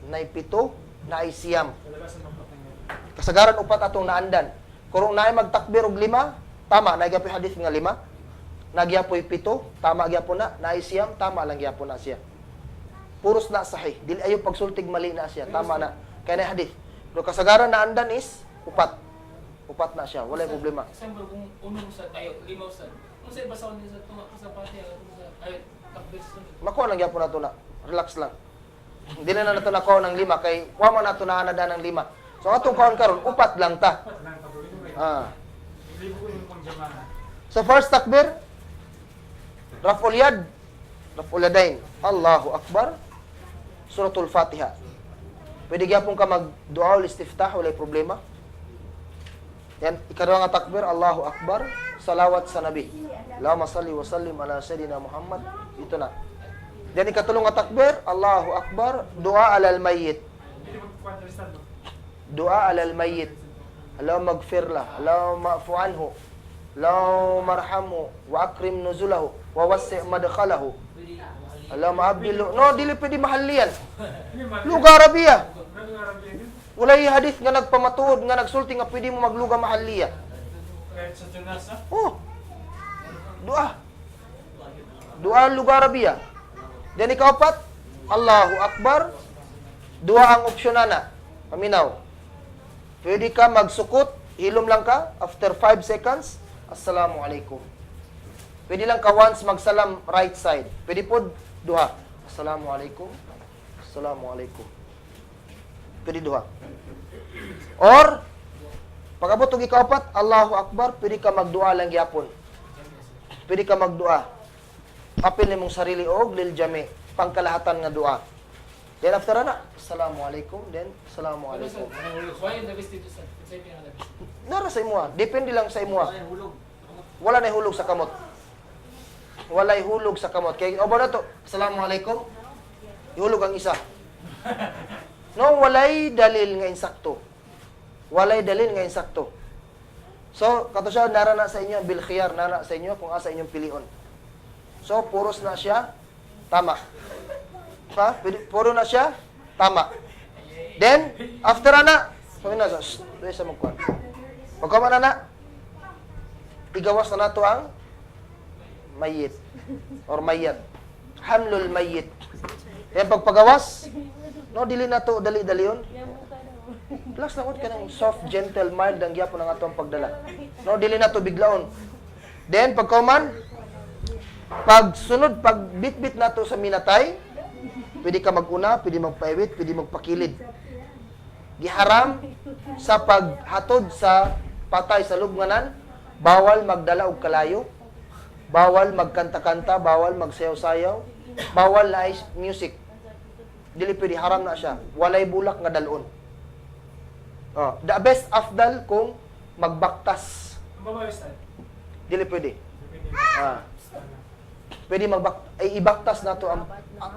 naay pito, naay 9. Kalabas sa magpatanggal. Kasagaran upat atong naandan. Kung naay magtakbir og lima, tama, naay gyapoy hadith nga lima. Nagyapoy pito, tama gyapon na. Naay 9, tama lang gyapon na siya. Puros na sahih. Dili ayo pagsultig mali na siya, tama na. Kaya na hadith. Pero kasagaran naandan is upat. Upat na siya, walay problema. Example, kung uno sa, ay, lima sa, kung sa iba sa sa tunga ka sa pati, sa, ay, takbir sa sunod. Makuha lang gyapon nato na. Relax lang. Dili na nato nakuha ng lima kay kuha man nato na ng lima. So atong kuhaon karon upat lang ta. Dapat lang, pag-uwi mo eh. Ah. Libo ko yung pang jamaah. So first takbir, raf'ul yad, raf'ul yadain. Allahu Akbar. Suratul Fatiha. Pwede gyapon ka mag-du'a ul istiftah, walay problema. Yan, ikaduha nga takbir, Allahu Akbar, salawat sa Nabi. Allahumma salli wa sallim ala sayyidina Muhammad. Ito na. Then ikatulong nga takbir, Allahu Akbar, dua alal mayyit. Hindi mag-understand, no? Dua alal mayyit. Allahumma gfir lah, Allahumma afu anhu, Allahumma arhamhu, wa akrim nuzulahu, wa wassi' madkhalahu. Allahumma abdilu. No, dili pwede mahallian. Hindi, mali. Luga Arabiya. Ano nga Arabiya yun? Walay hadith nga nagpamatuod nga nagsulti nga pwede mo magluga mahalliya. Kahit sa janasa? Oh. Dua. Dua luga Arabiya. Then ikaapat, Allahu Akbar. Dua ang opsyon na. Paminaw. Pwede ka magsukot. Hilom lang ka, after 5 seconds, "Assalamu alaikum." Pwede lang ka once magsalam right side. Pwede po duha. "Assalamu alaikum. Assalamu alaikum." Pwede duha. Or, pag-abot og ikaapat, "Allahu Akbar," pwede ka magdua lang gyapon. Pwede ka magdua. Apil nimong sarili og lil jami, pangkalahatan nga dua. Then after na, "Assalamu alaikum," then "Assalamu Pero sir, alaikum." why the best dito, sir? Unsay pinaka the best? Nara sa imuha. Depende lang sa imuha. Ay, hulog. Wala na hulog sa kamot. Walay hulog sa kamot. Kay obo na to, "Assalamu alaikum." Ihulog ang isa. No, walay dalil nga insakto. Walay dalil nga insakto. So, kato siya, nara na sa inyo, bil khiyar, nara sa inyo kung asa inyong pilion. So, puros na siya, tama. Ha? Puro na siya, tama. Then, after ana, sabi na, shh, doon sa magkuhan. Pagkaman na na, igawas na nato ang mayit or mayat. Hamlul mayit. Then pagpagawas, no, dili na to dali-dalion. Plus na ka ng soft, gentle, mild ang gyapon ang atong pagdala. No, dili na to biglaon. Then pagkuman, pag sunod, pag bit-bit na to sa minatay, pwede ka maguna, pwede magpaiwit, pwede magpakilid. Giharam sa paghatod sa patay sa lubnganan, bawal magdala og kalayo, bawal magkanta-kanta, bawal magsayaw-sayaw, bawal na music. Dili pwede, haram na siya. Walay bulak nga dalon. Oh, the best afdal kung magbaktas. Ang babae, sir. Dili pwede. Ah. Pwede magbak ay ibaktas na to ang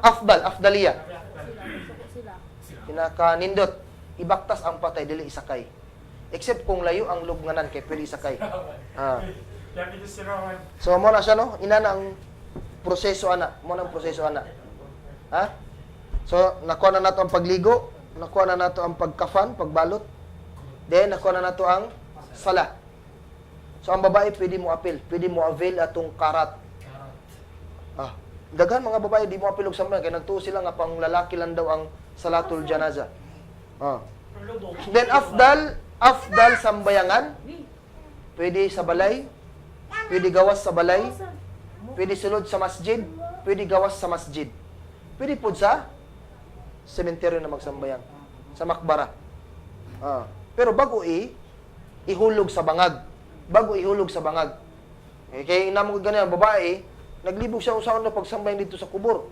afdal, afdaliya. Pinakanindot, ibaktas ang patay dili isakay. Except kung layo ang lubnganan kay pwede isakay. Ah. So mo na siya, no? Ina na ang proseso ana, mo na ang proseso ana. Ha? So nakuha na nato ang pagligo, nakuha na nato ang pagkafan, pagbalot. Then nakuha na nato ang sala. So ang babae pwede mo apil, pwede mo avail atong karat. Ah, daghan mga babae di mo apil og sambayan kay nagtuo sila nga pang lalaki lang daw ang salatul janaza. Ah. Then afdal, afdal sambayangan, pwede sa balay, pwede gawas sa balay, pwede sulod sa masjid, pwede gawas sa masjid. Pwede pud sa sementeryo na magsambayang, sa makbara. Ah. Pero bago ihulog sa bangag. Bago ihulog sa bangag. Eh, kay inamo ko ganyan, babae, naglibog siya usaon na pagsambayang dito sa kubur.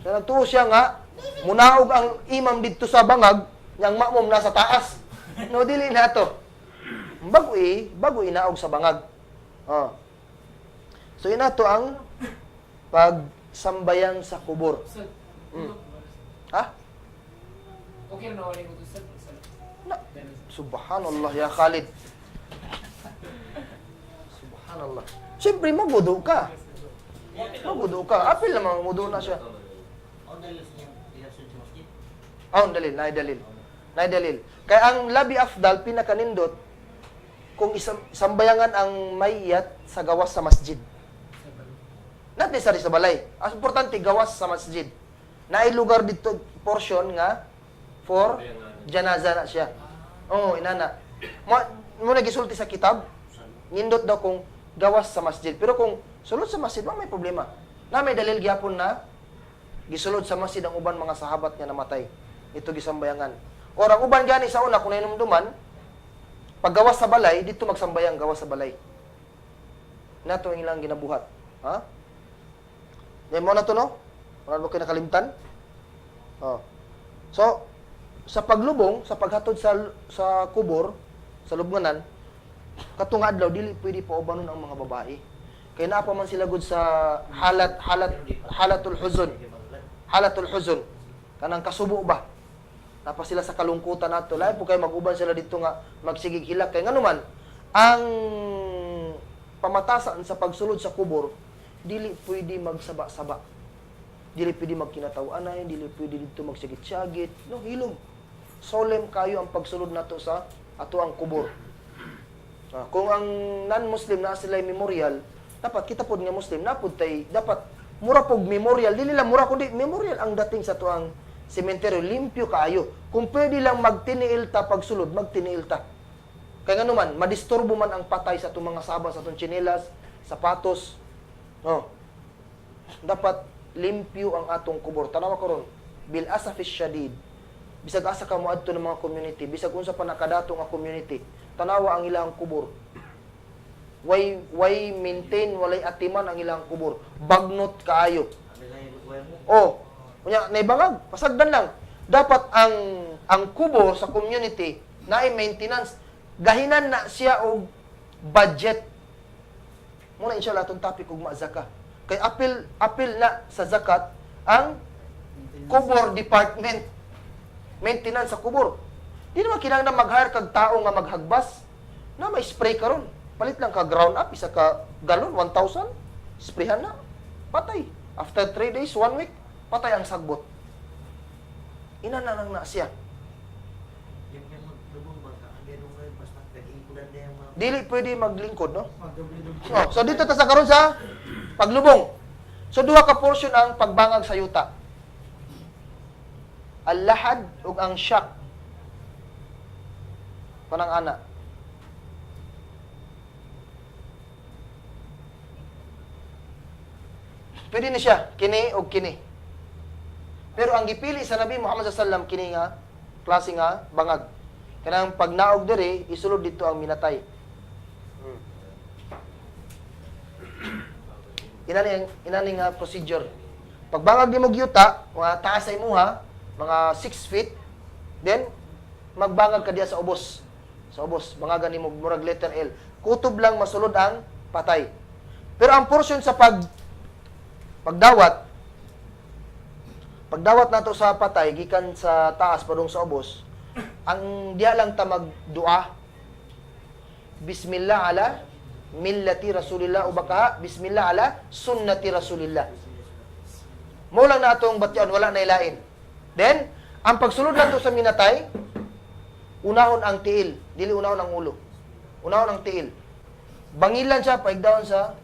So nagtuo siya nga, munaog ang imam dito sa bangag, yang ma'mum nasa taas. No, dili na to. Bago inaog sa bangag. Ah. So ina to ang pagsambayang sa kubur. Sir, Ha? okay na wala ko to, sir. Sir. Na. Subhanallah ya Khalid. Subhanallah. Siyempre magudo ka. Magudo ka. Apil naman mudo na siya. Ang dalil sa inyong reaction sa masjid. Ah, ang dalil, naay dalil. Naay dalil. Kaya ang labi afdal pinakanindot kung isang sambayangan ang mayat sa gawas sa masjid. Not necessary sa balay. Ang importante gawas sa masjid. Naay lugar dito portion nga for janaza na siya. Oo, inana. Mo mo nagisulti sa kitab, nindot daw kung gawas sa masjid. Pero kung sulod sa masjid, wa may problema. Na may dalil gyapon na gisulod sa masjid ang uban mga sahabat nga namatay. Ito gisambayangan. Or ang uban gani sa una kung nainumduman, paggawas sa balay, dito magsambayang gawas sa balay. Nato ang ilang ginabuhat. Ha? Yan mo na to, no? Wala ba kayo nakalimtan? Oh. So, sa paglubong, sa paghatod sa kubor, sa lubnganan, katong adlaw dili pwede paubanon ang mga babae. Kay naa pa man sila gud sa halat halat halatul huzun. Halatul huzun. Kanang kasubo ba? Napa sila sa kalungkutan nato. Lahi po kay mag-uban sila dito nga magsigig hilak kay nganuman ang pamatasan sa pagsulod sa kubor dili pwede magsaba-saba. Dili pwede magkinataw-anay, dili pwede dito magsigit-sagit. No, hilom. Solemn kayo ang pagsulod nato sa ato ang kubor. Ah, kung ang non-Muslim na sila memorial, dapat kita pod nga Muslim na pod tay dapat mura pog memorial, dili lang mura kundi memorial ang dating sa tuang sementeryo, limpyo kaayo. Kung pwede lang magtiniil ta pagsulod, magtiniil ta. Kay ngano man, madisturbo man ang patay sa atong mga saba, sa atong tsinelas, sapatos. No. Dapat limpyo ang atong kubor. Tanawa karon, bil asafis syadid. Bisag asa ka moadto ng mga community, bisag unsa pa nakadato nga community, tanawa ang ilang kubor. Way maintain, walay atiman ang ilang kubor. Bagnot kaayo. Abi lang yung buhay mo. Oh, unya naibangag, pasagdan lang. Dapat ang kubo sa community naay maintenance. Gahinan na siya og budget. Muna inshallah atong topic og ma-zaka. Kay apil apil na sa zakat ang kubor department. Maintenance sa kubor. Di naman kinahanglan mag-hire kag tao nga maghagbas. Na may spray karon. Palit lang ka ground up isa ka galon 1,000. Sprayhan na. Patay. After 3 days, 1 week, patay ang sagbot. Ina na lang na siya. Yung yung maglubong ba ka? Ang ganun ngayon, basta nag-iikulan na yung mga... Dili pwede maglingkod, no? Magdoble-doble. Oh, so dito ta sa karon sa paglubong. So duha ka portion ang pagbangag sa yuta. Al-lahad ug ang syak. Panang ana. Pwede ni siya kini og kini. Pero ang gipili sa Nabi Muhammad sallallahu alaihi wasallam kini nga klase nga bangag. Kanang pag naog diri isulod dito ang minatay. Inani nga procedure. Pagbangag nimo og yuta, mga taas sa imuha, mga 6 feet, then magbangag ka diya sa ubos. Sa ubos, bangagan nimo murag letter L. Kutob lang masulod ang patay. Pero ang portion sa pagdawat, pagdawat nato sa patay gikan sa taas padung sa ubos, ang diya lang ta magdua. Bismillah ala millati Rasulillah o baka bismillah ala sunnati Rasulillah. Mo lang na atong batyon, wala na ilain. Then, ang pagsulod nato sa minatay, unahon ang tiil, dili unahon ang ulo. Unahon ang tiil. Bangilan siya paigdaon sa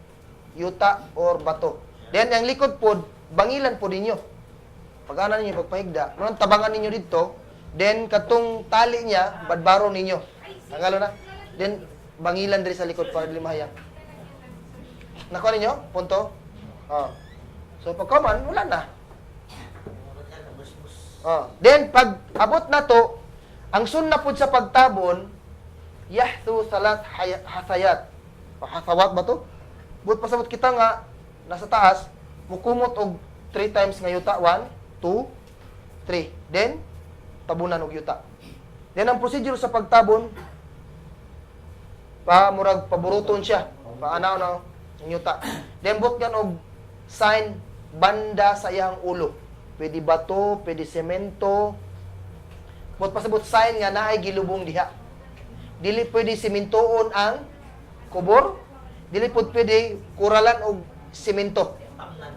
yuta or bato. Then ang likod pod, bangilan pod ninyo. Pag ana ninyo pagpahigda, mo tabangan ninyo dito, then katong tali niya badbaro ninyo. Tangalo na. Then bangilan diri sa likod para dili mahayang. Nakuha ninyo? Punto? Oh. So pagkaman, wala na. Murag ka, nabusbus. Oh. Then pag abot na to, ang sunna pud sa pagtabon, yahthu salat hasayat. O hasawat ba to? But pasabot kita nga nasa taas, mukumot og 3 times nga yuta, 1, 2, 3. Then tabunan og yuta. Then ang procedure sa pagtabon, pa murag paburuton siya, paanaw na ang yuta. Then butgan og sign banda sa iyang ulo. Pwede bato, pwede semento. But pasabot sign nga naay gilubong diha. Dili pwede sementoon ang kubor, dili pud pwede kuralan og semento. Tamnan.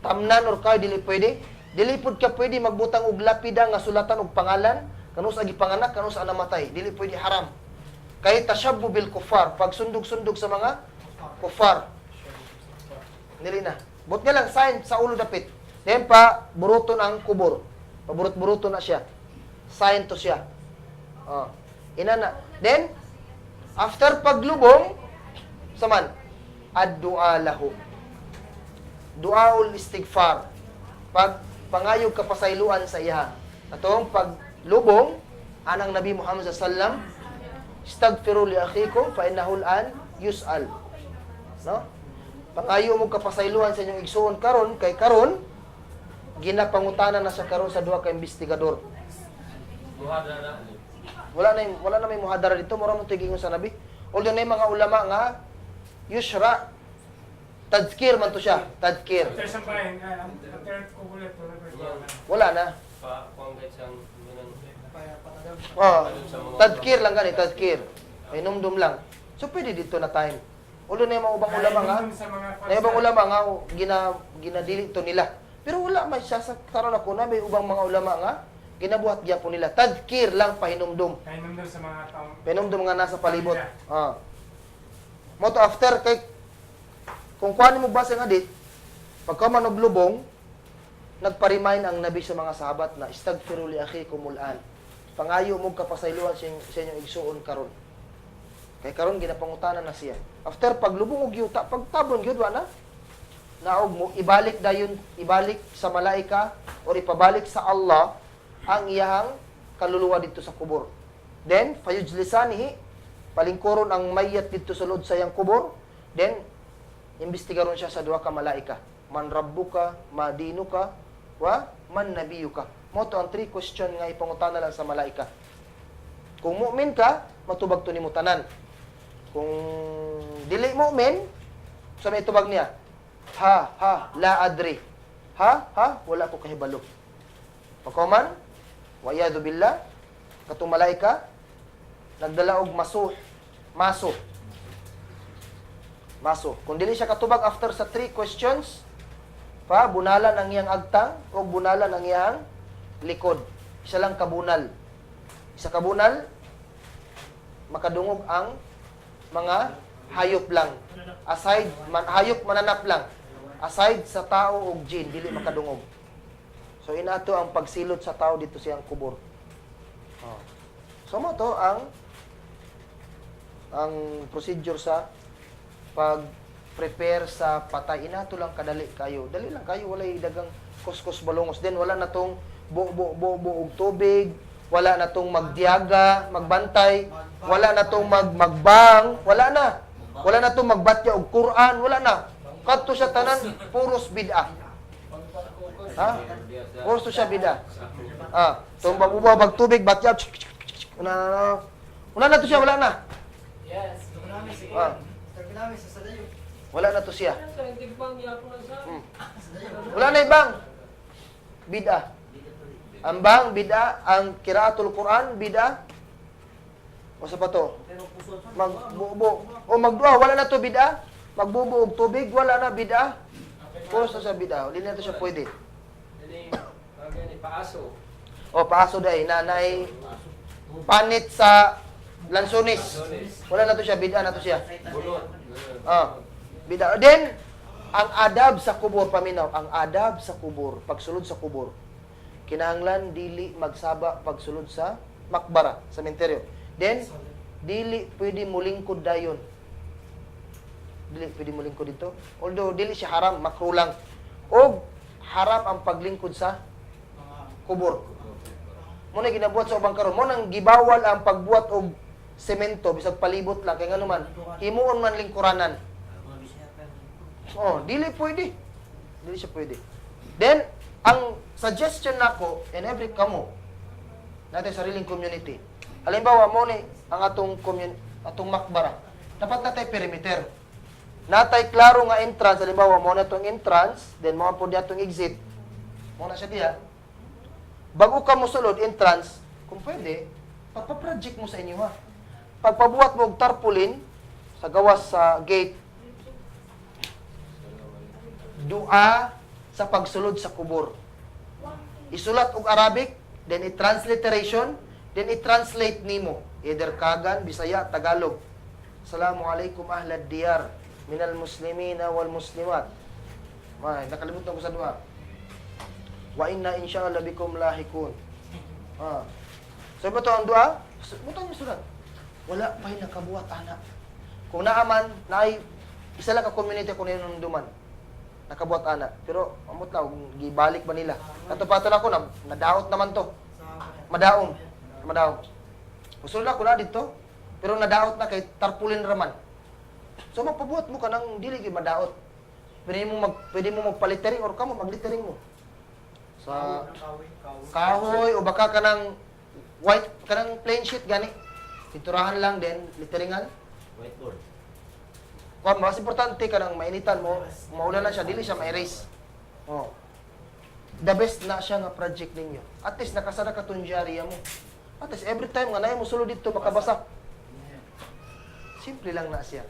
Tamnan or kay dili pwede. Dili pud ka pwede magbutang og lapida nga sulatan og pangalan kanus agi panganak kanus ang namatay. Dili pwede, haram. Kay tashabbu bil kufar, pagsundog-sundog sa mga kufar. Dili na. But nga lang sign sa ulo dapit. Then pa buruton ang kubor. Paburot-buruton na siya. Sign to siya. Oh. Ina na. Then after paglubong saman ad-du'a lahu. Du'aul istighfar. Pag pangayog kapasayloan sa iya. Atong paglubong anang Nabi Muhammad sallallahu alaihi wasallam, istagfiru li akhikum fa innahu al-an yus'al. No? Pangayo mo kapasayloan sa inyong igsuon karon kay karon ginapangutana na sa karon sa duha ka investigador. Muhadara na ni. Wala na may muhadara dito, mura mo tigingon sa nabi. Although na yung mga ulama nga yushra tadhkir man to siya, tadhkir. After sampahin, after kukulit, wala pa siya. Wala na. Pa kuang gayud sang minang Patadaw. Oh, tadhkir lang gani, tadhkir. May numdum lang. So pwede dito na time. Although na yung mga ubang ulama nga, Sa mga na ibang ulama nga o, ginadili to nila. Pero wala may sasaktaron ako na may ubang mga ulama nga ginabuhat gyapon nila. Tadhkir lang, pahinumdum. Pahinumdum sa mga taong Pahinumdum nga nasa palibot. Ah. Mo to after kay kung kuan mo basa nga dit, pagka man og lubong, nagpa-remind ang nabi sa mga sahabat na istagfiru li akhikum an. Pangayo mo kapasayloan sa inyong igsuon karon. Kay karon ginapangutana na siya. After paglubong og yuta, pagtabon gyud wa na. Naog mo ibalik dayon, ibalik sa malaika or ipabalik sa Allah ang iyahang kaluluwa dito sa kubur. Then fayujlisanihi, palingkuron ang mayat dito sa loob sa iyang kubur. Then imbestigaron siya sa duha ka malaika. Man rabbuka, ma dinuka, wa man nabiyuka. Mo to ang three question nga ipangutana lang sa malaika. Kung mu'min ka, matubag to nimo tanan. Kung dili mu'min, sa may tubag niya, ha, ha, la adri. Ha, ha, wala ko kahibalo. Pagkaman, wa'iyadu billah, katong malaika, nagdala og maso, maso. Maso. Kung dili siya katubag after sa three questions, pa, bunalan ang iyang agtang o bunalan ang iyang likod. Isa lang kabunal. Isa kabunal, makadungog ang mga hayop lang. Aside, man, hayop mananap lang. Aside sa tao og jin, dili makadungog. So inato ang pagsilot sa tao dito siyang kubur. Oh. So mo to ang procedure sa pag-prepare sa patay. Inato lang kadali kayo. Dali lang kayo, walay dagang kuskos balongos. Then wala na tong bo bo bo bo og tubig, wala na tong magdiaga, magbantay, wala na tong magbang, wala na. Wala na tong magbatya og Quran, wala na. Kadto siya tanan puros bid'a. Ha? Puros to siya bid'a. Ah, tong babuba bag tubig batya. Una na, na. Wala na to siya, wala na. Yes. Ah, Terminami sa sadayo. wala na to siya. Sa tigbang yapon na sa. Wala na ibang bid'a. Ang bang bid'a, ang kiraatul Quran bid'a. O sa pa to? Pero puso sa Magbubo o magdua, wala na to bid'a. Magbubo og tubig, wala na bid'a. Puros na sa bid'a, hindi na to siya pwede. Dili ang gani paaso. O paaso dai nanay panit sa lansones. Wala na to siya bid'a na to siya. Bunot. Ah, bid'a. Then ang adab sa kubur paminaw, ang adab sa kubur, pagsulod sa kubur. Kinahanglan dili magsaba pagsulod sa makbara, sa sementeryo. Then dili pwede mulingkod dayon. Dili pwede mulingkod dito. Although dili siya haram, makruh lang. Og haram ang paglingkod sa kubur. Mo na ginabuhat sa ubang karon. Mo nang gibawal ang pagbuhat og semento bisag palibot lang kay ngano man himuon man lingkuranan. Mga bisaya pa. Oh, dili pwede. Dili siya pwede. Then, ang suggestion nako in every kamo natin sariling community. Halimbawa mo ni ang atong atong makbara. Dapat natay perimeter. Natay klaro nga entrance, halimbawa mo na atong entrance, then mo po di atong exit. Mo na siya diha. Bago ka mosulod entrance, kung pwede, pagpa-project mo sa inyo ha. Pagpabuhat mo og tarpaulin sa gawas sa gate, dua sa pagsulod sa kubur. Isulat og Arabic, then i-transliteration, then i-translate nimo either Kagan, Bisaya, Tagalog. Assalamu alaikum ahlad diyar minal muslimina wal muslimat. May nakalimutan ko sa dua. Wa inna insyaallah bikum lahikun. Ah. So ba to ang dua? Butang yung sulat. Wala pa'y nakabuhat ana. Kung naaman, naay isa lang ka community kung ninunduman nakabuhat ana. Pero amot na gibalik ba nila. Kato pa na ako na nadaot naman to. Madaom. Madaom. Usul na ko na dito. Pero nadaot na kay tarpaulin raman. So magpabuhat mo ka ng dili gyud madaot. Pwede mo magpalittering or kamo maglittering mo. Sa kahoy o baka kanang white kanang plain sheet gani. Pinturahan lang then litteringan. Whiteboard. Kuan mas importante kanang mainitan mo, maulan na siya dili siya ma-erase. Oh. The best na siya nga project ninyo. At least nakasara ka tong dyarya mo. At least every time nga naay mo sulod dito makabasa. Simple lang na siya.